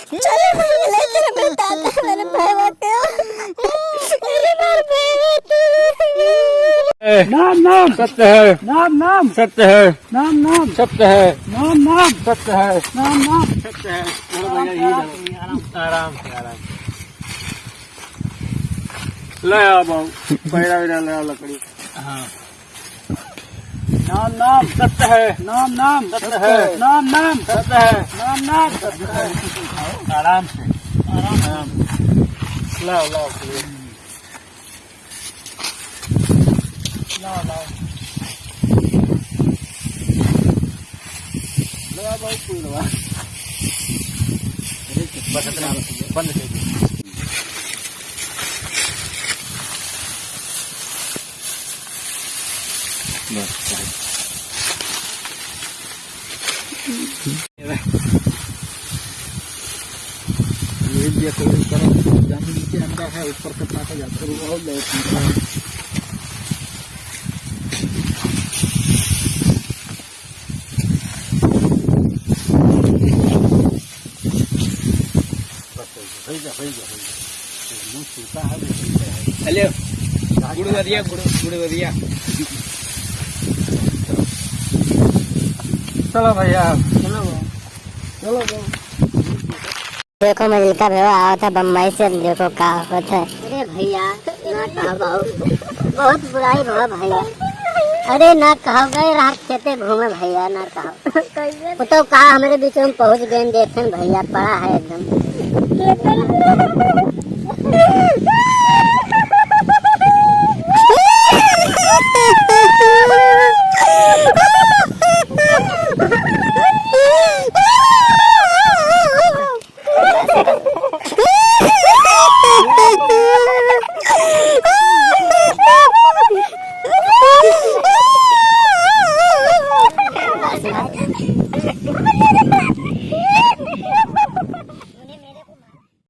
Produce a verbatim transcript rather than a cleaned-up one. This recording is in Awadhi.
चलो, हम लेके हमें दादा, हमारे भाई बाटे। अरे, हमारे भाई बाटे। ए, नाम, नाम। सत्य है। नाम, नाम। सत्य है। नाम, नाम। सत्य है। नाम, नाम। सत्य है। नाम, नाम। सत्य है। चलो भैया, यही जाओ। आराम से, आराम से। ले आओ बाबू, पैरा वैरा ले आओ लकड़ी। हाँ। नाम, नाम। सत्य है। नाम, नाम। सत्य है। नाम, नाम। सत्य है। नाम, नाम। सत्य है। आराम से। आराम से। लाओ, लाओ। लाओ, लाओ। ले आओ भाई, कोई ना। बस इतना बंद कर दो। बस, बस। ये भी कोई ऊपर जमीन के अंदर है, ऊपर से पानी जाता है, वो बहुत बहुत हेलो, गुड़ वधिया, गुड़, गुड़ वधिया। चलो भैया, चलो, चलो। देखो मजलिका भैया आवत है बम्बई से, देखो का होत है। अरे भैया, ना कहो बाबू, बहुत बुराई भवा भैया। अरे ना कहो, गए रहा खेते घूमे भैया, ना कहो। वो तो कहा हमरे बीच में पहुँच गए, देखें भैया, पड़ा है एकदम।